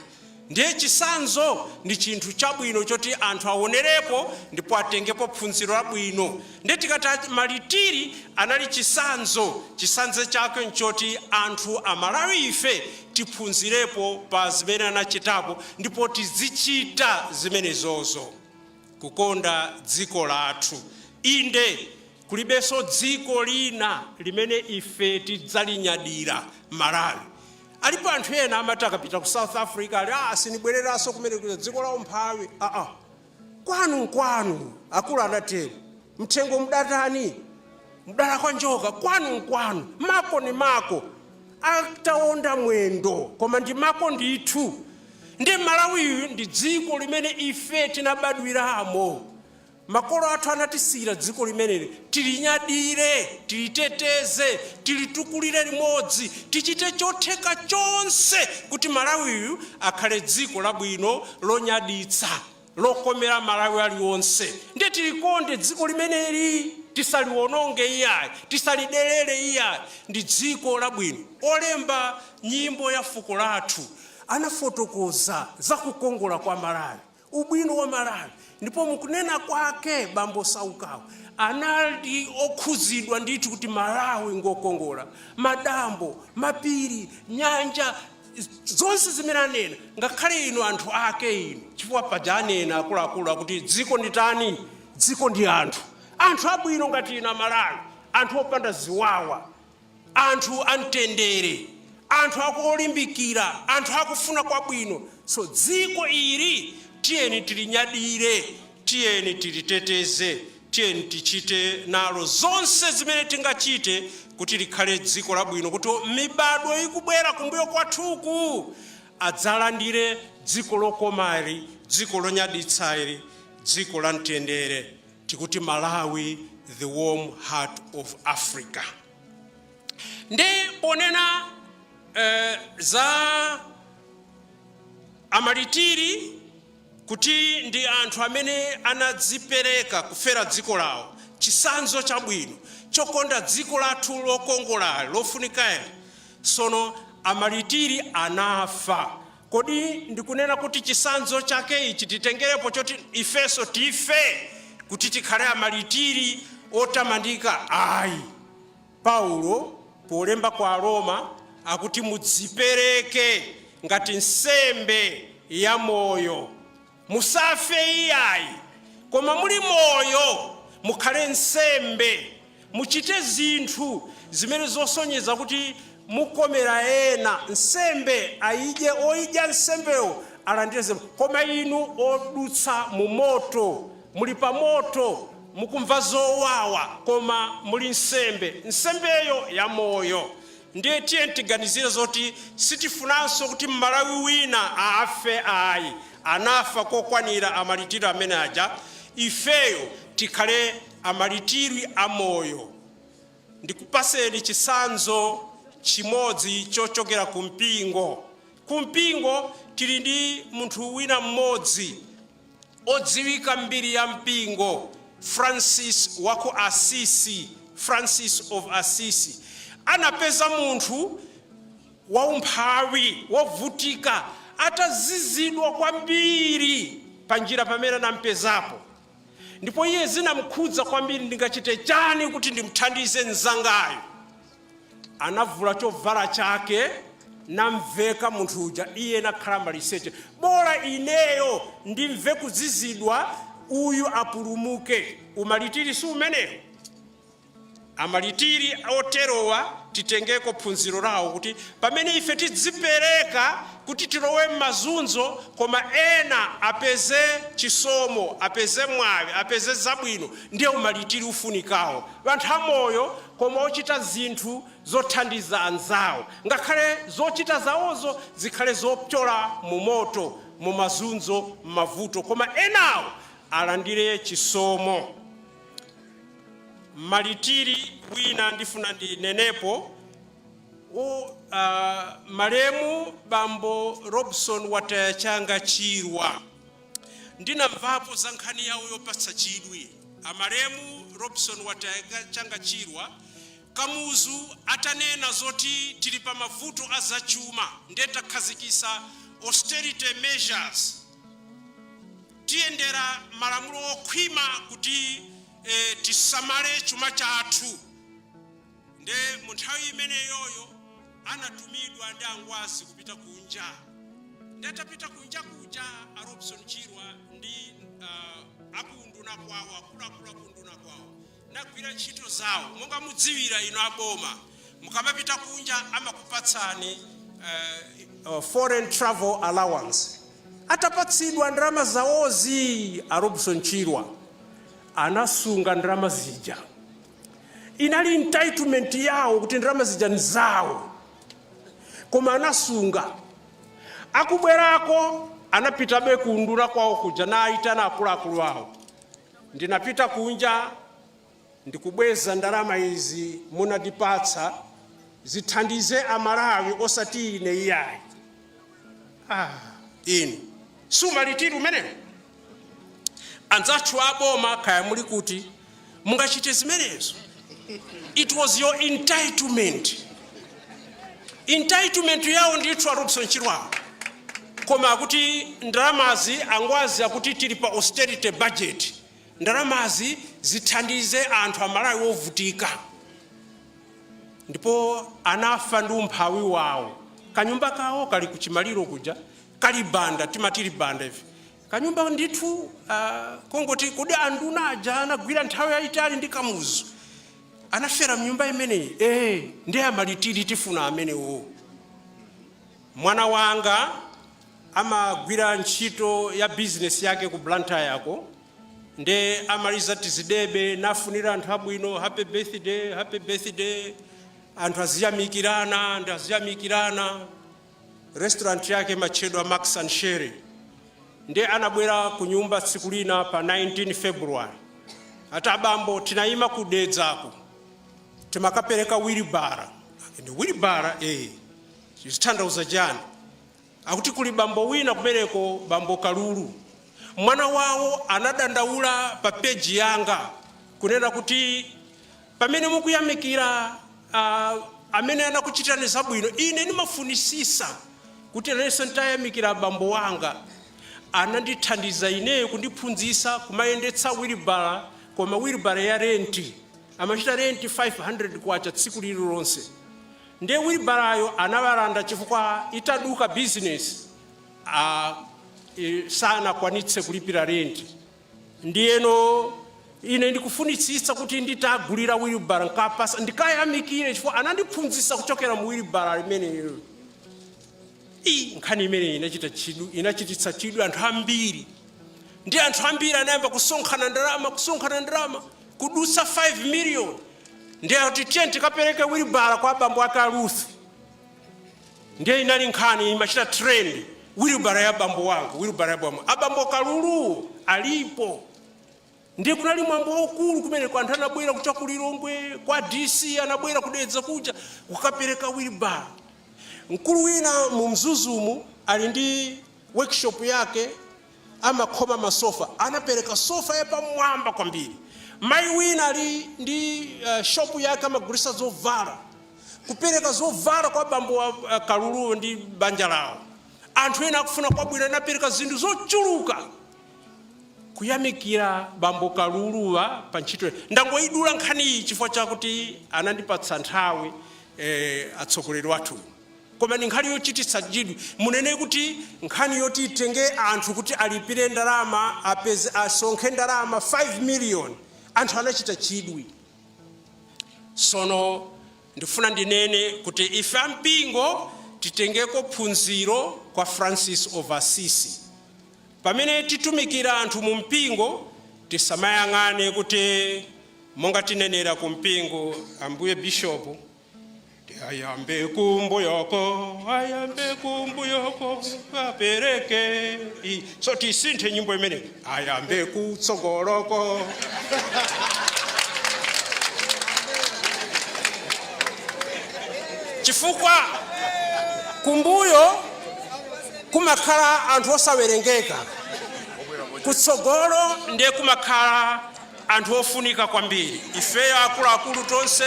Ndiye chisanzo ndi chinthu chabwino choti anthu aonerepo ndipo atengepo phunziro labwino. Ndiye tikati malitiri anali chisanzo, chisanzo chake nchoti anthu Amalawi ife tiphunzirepo pa zimene anachitapo ndipo tizichita zimenezozo, kukonda dziko lathu. Inde, kulibenso dziko lina limene ife tidzalinyadira Malawi. Alipo anthu ena amati akapita ku South Africa ali, "Ah, sinibwereranso kumene kuja, dziko la umphawi." Aa, kwanu nkwanu. Akulu anatero, "Mthengo mudatani, mudala kwa njoka." Kwanu nkwanu, mako ni mako, ataonda mwendo koma ndi mako ndithu. Ndi Malawiyu ndi dziko limene ife tinabadwiramo, makolo athu anatisiyira dziko limeneli. Tilinyadire, tiliteteze, tilitukulire limodzi, tichite chotheka chonse kuti Malawiyu akhale dziko labwino, lonyaditsa, lokomera Malawi aliwonse. Ndiye tilikonde dziko limeneli, tisaliwononge iyayi, tisalidelere iyayi. Ndi dziko labwino. Olemba nyimbo ya fuko lathu anafotokoza za kukongola kwa Malawi, ubwino wa Malawi, ndipo mukunena kwake bambo Saukawo anali okhuzidwa ndithu kuti Malawi ngokongola, madambo, mapiri, nyanja, zonse zimene anena. Ngakhale inu anthu ake inu, chifukwa paja anena akuluakulu akuti dziko ndi tani? Dziko ndi anthu. Anthu abwino ngati inu Amalawi, anthu opanda ziwawa, anthu amtendere, anthu akuolimbikira, anthu akufuna kwabwino. So dziko ili tiyeni tilinyadire, tiyeni tiliteteze, tiyeni tichite nalo zonse zimene tingachite kuti likhale dziko labwino, kuti mibadwo ikubwera kumbuyo kwathuku adzalandire dziko lokomali, dziko lonyaditsali, dziko la mtendere. Tikuti Malawi, the warm heart of Africa. Ndi ponena za amalitiri Kuti ndi anthu amene anadzipereka kufera dziko lawo, chisanzo chabwino chokonda dziko lathu lokongola lofunikali. Sono amalitiri anafa. Kodi ndikunena kuti chisanzo chake ichi titengerepo choti ifenso tife kuti tikhale amalitiri otamandika? Ayi. Paulo polemba kwa Aroma akuti mudzipereke ngati nsembe ya moyo. Musafe iyayi, koma muli moyo mukhale nsembe, muchite zinthu zimene zosonyeza kuti mukomera ena. Nsembe ayidye, oyidya nsembeyo alandire nsembe. Koma inu odutsa mu moto, muli pa moto, mukumva zowawa, koma muli nsembe, nsembeyo ya moyo. Ndiye tiye tiganizire zoti sitifunanso kuti Mmalawi wina afe ayi. Anafa kokwanira amalitiri amene aja. Ifeyo tikhale amalitiri amoyo. Ndikupaseni chisanzo chimodzi chochokera ku mpingo. Ku mpingo tili ndi munthu wina mmodzi odziwika mbiri ya mpingo, Francis wa ku Assisi. Francis of Assisi anapeza munthu waumphawi, wovutika, atazizidwa kwambiri panjira pamene anampezapo. Ndipo iye zinamkhudza kwambiri: ndingachite chani kuti ndimthandize mnzangayo? Anavula chovala chake namveka munthu uja. Iye nakhala maliseche. Bola ineyo ndimve kuzizidwa, uyu apulumuke. Umalitiri si umenewo? Amalitiri oterowa titengeko phunziro lawo, kuti pamene ife tidzipereka kuti tilowe m'mazunzo koma ena apeze chisomo, apeze mwayi, apeze zabwino, ndiye umalitiri ufunikawo. Anthu amoyo koma ochita zinthu zothandiza anzawo, ngakhale zochita zawozo zikhale zopyola mu moto, mu mazunzo, m'mavuto, koma enawo alandire chisomo. Malitiri wina ndifuna ndinenepo, malemu bambo Robson Watayachanga Chirwa. Ndinamvapo za nkhani yawo yopatsa chidwi. Amalemu Robson Watayachanga Chirwa, Kamuzu atanena zoti tili pa mavuto a zachuma, ndiye takhazikisa austerity measures, tiyendera malamulo okhwima kuti tisamale chuma chathu. Nde mu nthawi imeneyoyo anatumidwa ndi angwazi kupita kunja. Ndi atapita kunja kuja, a Robson Chirwa ndi akunduna kwawo, akuluakulu akunduna kwawo, nagwira ntchito zawo. Monga mudziwira ino aboma, mukamapita kunja amakupatsani foreign travel allowance. Atapatsidwa ndalama zawozi, a Robson Chirwa anasunga ndalama zija. Inali entitlement yawo kuti ndalama zija nzawo, koma anasunga. Akubwerako anapitabe kunduna kwawo kuja, naayitana akuluakulu awo: "Ndinapita kunja, ndikubweza ndalama izi munandipatsa, zithandize Amalawi osati ine iyayi." Ah, inu sumalitiri umenewo? Anzathu aboma, kaya muli kuti, mungachite zimenezo? It was your entitlement, entitlement yawo ndithu a Robson Chirwawo. Koma akuti ndalamazi, angwazi akuti tili pa austerity budget, ndalamazi zithandize anthu Amalawi ovutika. Ndipo anafa ndi umphawi wawo. Kanyumba kawo kali kuchimaliro kuja, kali banda, timatili banda ife, kanyumba ndithu kongoti kodi anduna aja anagwira nthawi yayitali ndi Kamuzu anafera mnyumba imeneyi? Ndiye amalitiri tifuna amenewo. Mwana wanga amagwira ntchito ya bizinesi yake ku Blantyre yako, nde amaliza tizidebe nafunira anthu abwino, "Happy birthday, happy birthday." Anthu aziyamikirana, anthu aziyamikirana. Restaurant yake imatchedwa Max and Sherry. Ndiye anabwera ku nyumba tsiku lina pa 19 February, ati, "Abambo, tinayima kudedzako, timakapereka wheelbarrow." Ndi wheelbarrow? Zitanthauza chani? Akuti kuli bambo wina kumeneko, bambo Kalulu. Mwana wawo anadandaula pa peji yanga kunena kuti pamene mukuyamikira amene anakuchitirani zabwino, ine ndimafunisisa kuti nanenso nditayamikira abambo wanga anandithandiza ineyo kundiphunzitsa kumayendetsa wilibala, koma wilibala ya renti amachita renti 500 kwacha tsiku lililonse. Ndiye wilibalayo anawalanda chifukwa itaduka bizinesi sanakwanitse kulipira renti. Ndiyeno ine ndikufunitsitsa kuti nditagulira wilibala nkapasa ndikayamikire chifukwa anandiphunzitsa kuchokera mu wilibala limeneyo. I nkhani imeneyi inachita chidwi, inachititsa chidwi anthu ambiri, ndi anthu ambiri anayamba kusonkhana ndalama, kusonkhana ndalama kudutsa 5 million. Ndiye kuti tiye tikapereke wilibala kwa abambo ake a Ruth. Ndiye inali nkhani imachita trend, wilibala ya bambo wangu, wilibala ya bambo. Abambo Kalulu alipo. Ndiye kunali mwambo waukulu kumene kwa anthu anabwera kuchoka ku Lilongwe, kwa DC, anabwera kudedza kuja kukapereka wilibala. Mkulu wina mu Mzuzumu ali ndi workshop yake, amakhoma masofa, anapereka sofa yapamwamba kwambiri. Mayi wina ali ndi shop yake, amagulitsa zovala, kupereka zovala kwa bambo wa Kalulu ndi banja lawo. Anthu ena akufuna kwabwino anapereka zinthu zochuluka kuyamikira bambo Kaluluwa pa ntchito. Ndangoyidula nkhani iyi chifukwa chakuti anandipatsa nthawi atsogoleri wathu, koma ndi nkhani yochititsa chidwi. Munene kuti nkhani yoti itenge anthu kuti alipire ndalama, apeze, asonkhe ndalama 5 million, anthu anachita chidwi. Sono ndifuna ndinene kuti ife ampingo titengeko phunziro kwa Francis of Assisi. Pamene titumikira anthu mu mpingo, tisamayang'ane kuti monga tinenera ku mpingo, ambuye bishopu, ayambe kumbuyoko, ayambe kumbuyoko apereke. So tisinthe nyimbo imene, ayambe kutsogoloko. Chifukwa kumbuyo kumakhala anthu osawerengeka, kutsogolo ndiye kumakhala anthu ofunika kwambiri, ifeyo akuluakulu tonse.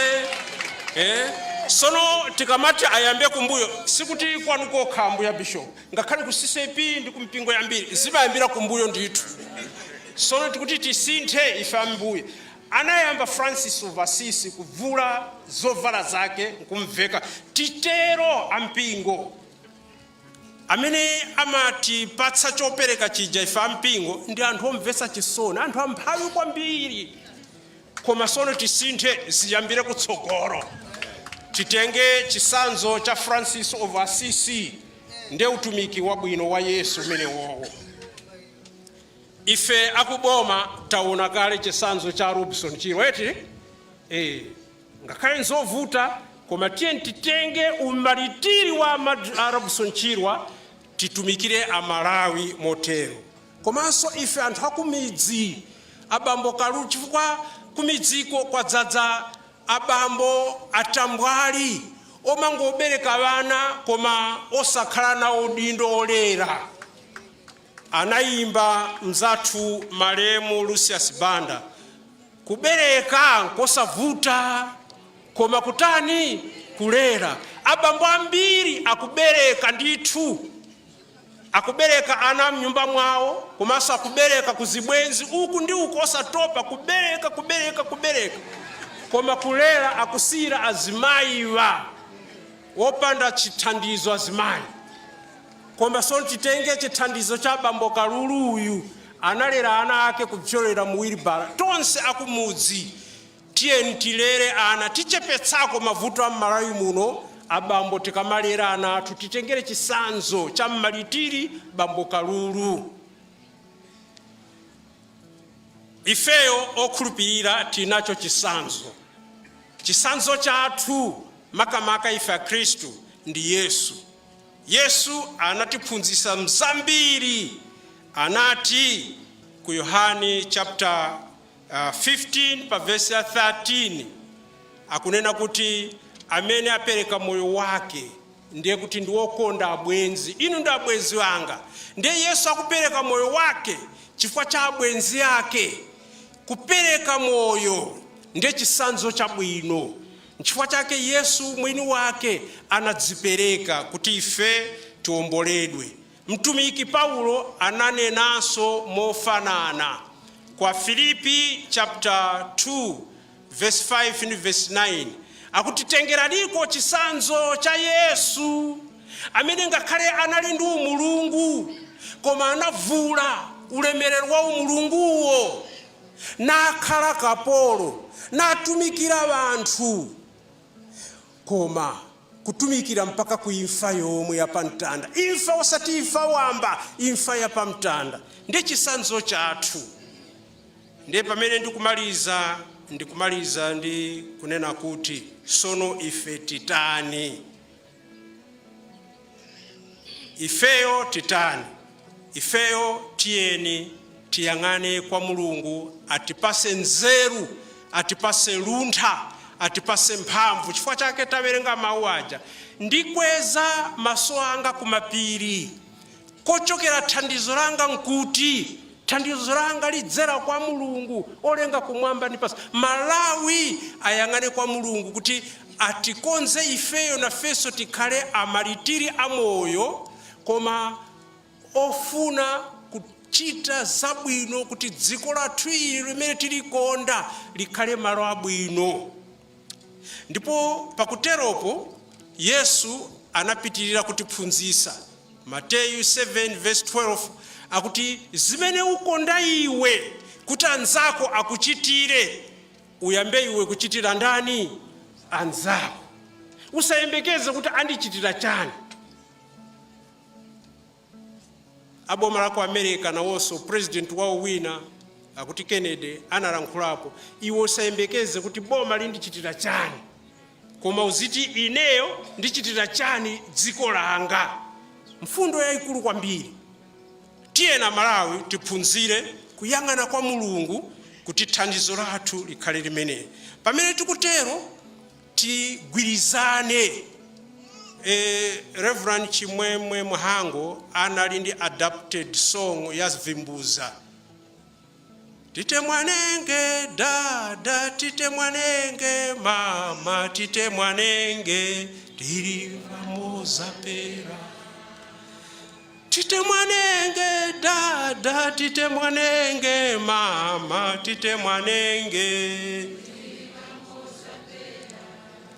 Sono tikamati ayambe kumbuyo, sikuti kwanu kokha, ambuya bishop, ngakhale ku CCAP ndi kumpingo yambiri zimayambira kumbuyo ndithu. Sono tikuti tisinthe ife ambuye. Anayamba Francis of Assisi kuvula zovala zake nkumveka. Titero ampingo amene amatipatsa chopereka chija, ife ampingo, ndi anthu omvetsa chisoni, anthu amphawi kwambiri. Koma sono tisinthe, ziyambire kutsogolo. Titenge chisanzo cha Francis of Assisi, ndiye utumiki wabwino wa Yesu umenewowo. Ife akuboma taona kale chisanzo cha Robinson Chirwa, eti? Ngakhale nzovuta, koma tiye titenge umalitiri wa Robinson Chirwa, titumikire Amalawi motero. Komanso ife anthu akumidzi, abambo Kalulu, chifukwa kumidziko kwadzadza abambo atambwali omangobereka vana koma osakhala nawo udindo olera. Anayimba mzathu malemu Lucius Banda, kubereka nkosavuta koma kutani? Kulera. Abambo ambiri akubereka ndithu, akubereka ana mnyumba mwawo, komanso akubereka kuzibwenzi uku ndi uku, osatopa kubereka, kubereka, kubereka, koma kulera akusiyira azimayiwa wopanda chithandizo azimayi. Koma sono titenge chithandizo cha bambo Kalulu uyu, analera ana ake kupyolera mu wilibala. Tonse akumudzi tiyeni tilere ana, tichepetsako mavuto a m'Malawi muno. Abambo, tikamalera ana athu, titengere chisanzo cha mmalitiri bambo Kalulu. Ifeyo okhulupirira tinacho chisanzo. Chisanzo chathu makamaka ife Akhristu ndi Yesu. Yesu anatiphunzitsa mzambiri. Anati ku Yohani chapter 15 pa verse ya 13, akunena kuti amene apereka moyo wake Ndiye kuti ndi wokonda abwenzi. Inu ndi abwenzi anga. Ndiye Yesu akupereka moyo wake chifukwa cha abwenzi ake. Kupereka moyo ndiye chitsanzo chabwino. Nchifukwa chake Yesu mwini wake anadzipereka kuti ife tiwomboledwe. Mtumiki Paulo ananenanso mofanana kwa Filipi chapter 2 verse 5 ndi verse 9, akuti tengeraniko chitsanzo cha Yesu, amene ngakhale anali ndi umulungu, koma anavula ulemerero wa umulunguwo, nakhala kapolo, natumikira anthu, koma kutumikira mpaka ku imfa yomwe yapamtanda. Imfa, osati imfa wamba, imfa yapamtanda. Ndi chitsanzo chathu. Ndiye pamene ndikumaliza ndi kunena kuti sono ife titani? Ifeyo titani? Ifeyo tiyeni tiyang'ane kwa Mulungu atipase nzeru, atipase luntha, atipase mphamvu. Chifukwa chake tawerenga mawu aja: "Ndikweza maso anga kumapiri, kochokera thandizo langa." Nkuti thandizo langa lidzera kwa Mulungu olenga kumwamba ndi pansi. Malawi ayang'ane kwa Mulungu kuti atikonze ifeyo, nafenso tikhale amalitiri amoyo, koma ofuna kuchita zabwino, kuti dziko lathu ili limene tilikonda likhale malo abwino. Ndipo pakuteropo Yesu anapitirira kutiphunzitsa. Mateyu 7 verse 12 akuti, "Zimene ukonda iwe kuti anzako akuchitire, uyambe iwe kuchitira ndani? Anzako." Usayembekeze kuti andichitira chani. Aboma la ku America nawonso, president wawo wina akuti Kennedy analankhulapo: "Iwe usayembekeze kuti boma lindichitira chani, koma uziti ineyo ndichitira chani dziko langa." Mfundo yayikulu kwambiri. Tiyena Malawi tiphunzire kuyang'ana kwa Mulungu kuti thandizo lathu likhale limeneli. Pamene tikutero, tigwirizane. Reverend Chimwemwe Mhango anali ndi adapted song ya Vimbuza: "Tite mwanenge dada, tite mwanenge mama, tite mwanenge tili pamoza pera. Tite mwanenge dada, tite mwanenge mama, tite mwanenge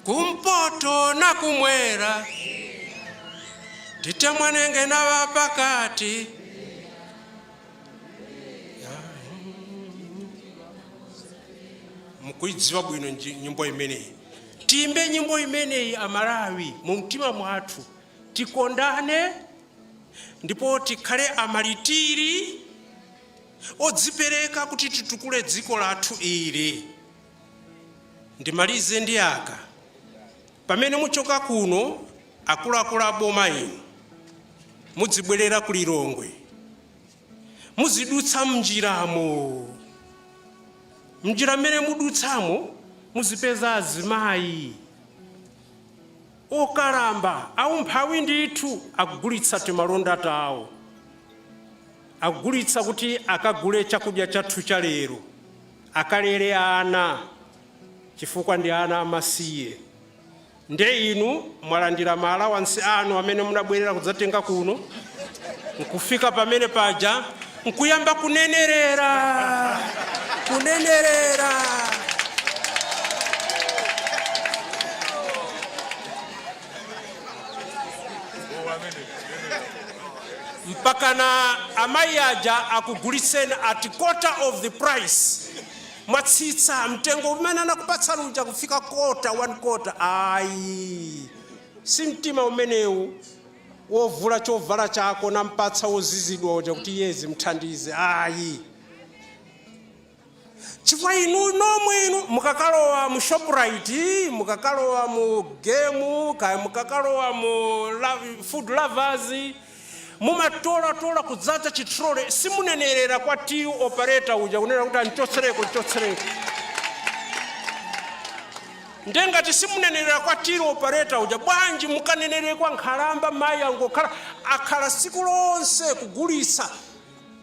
kumpoto na kumwera, tite mwanenge na vapakati." Mukuidziwa bwino nyimbo imeneyi. Tiyimbe nyimbo imeneyi, Amalawi, mu mtima mwathu. Tikondane ndipo tikhale amalitiri odzipereka kuti titukule dziko lathu ili. Ndimalize ndi aka: pamene muchoka kuno, akuluakulu aboma inu, mudzibwerera ku Lilongwe, muzidutsa mnjiramo. Mnjira mmene mudutsamo muzipeza azimayi okalamba aumphawi ndithu akugulitsa timalonda tawo, akugulitsa kuti akagule chakudya chathu cha lero, akalere ana, chifukwa ndi ana amasiye. Nde inu mwalandira ma allowance anu amene munabwerera kudzatenga kuno, nkufika pamene paja nkuyamba kunenerera, kunenerera. Mpakana amayi aja akugulitseni at quarter of the price. Mwatsitsa mtengo umene anakupatsani uja kufika quarter, one quarter. Ayi, si mtima umenewu wovula chovala chako nampatsa wozizidwa uja kuti yezi mthandize, ayi. Chifukwa inu nomwe inu mukakalowa mu Shoprite, mukakalowa mu Game, kaya mukakalowa mu Food Lovers, mumatolatola kudzaza chi trolley. Simunenerera kwa till operator uja kunena kuti anchotsereko, nchotsereko. Ndengati simunenera kwa till operator uja, bwanji mukanenere kwa nkhalamba, mayi angokhala, akhala tsiku lonse kugulitsa,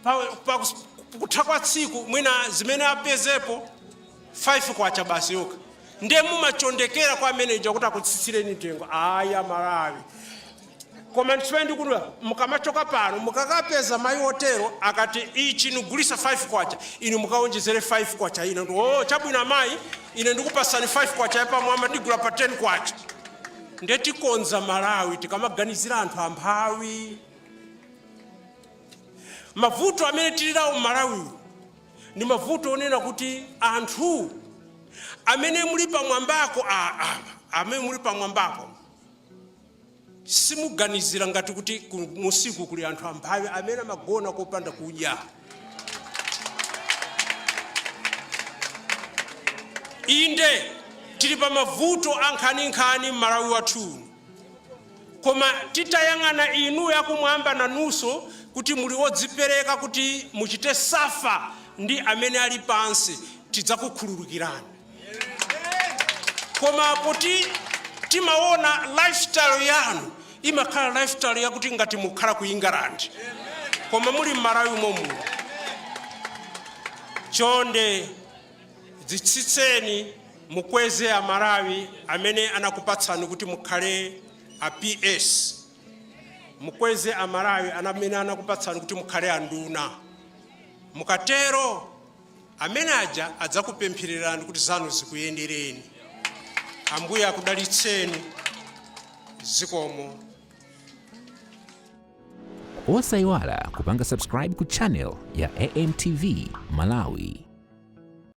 pa kutha kwa tsiku mwina zimene apezepo 5 kwacha basi yokha, ndiye mumachondekera kwa manager kuti akutsitsireni mtengo. Aya, Malawi. Koma ndichimene ndikuti mukamachoka pano, mukakapeza mayi otero, akati ichi nigulisa 5 kwacha, inu mukaonjezere 5 kwacha ino. Oh, chabwino amayi, ine ndikupasani 5 kwacha yapamwamba, ndigula pa 10 kwacha. Ndiye tikonza Malawi tikamaganizira anthu amphawi. Mavuto amene tili nawo m'Malawi ndi mavuto onena kuti anthu amene muli pamwambako, amene muli pamwambako, simuganizira ngati kuti musiku kuli anthu amphawi amene amagona kopanda kudya. Inde, tili pa mavuto ankhaninkhani m'Malawi wathu, koma titayang'ana inu yakumwamba nanunso kuti muli wodzipereka kuti muchite suffer ndi amene ali pansi, tidzakukhululukirani. Koma poti timaona lifestyle yanu imakhala lifestyle yakuti ngati mukhala ku England koma muli m'Malawi momuno, chonde dzitsitseni, mukweze Amalawi amene anakupatsani kuti mukhale a PS, mukweze Amalawi amene anakupatsani kuti mukhale anduna. Mukatero, amene aja adzakupemphererani kuti zanu zikuyendereni. Ambuye akudalitseni. Zikomo. Osayiwala kupanga subscribe ku channel ya AMTV Malawi.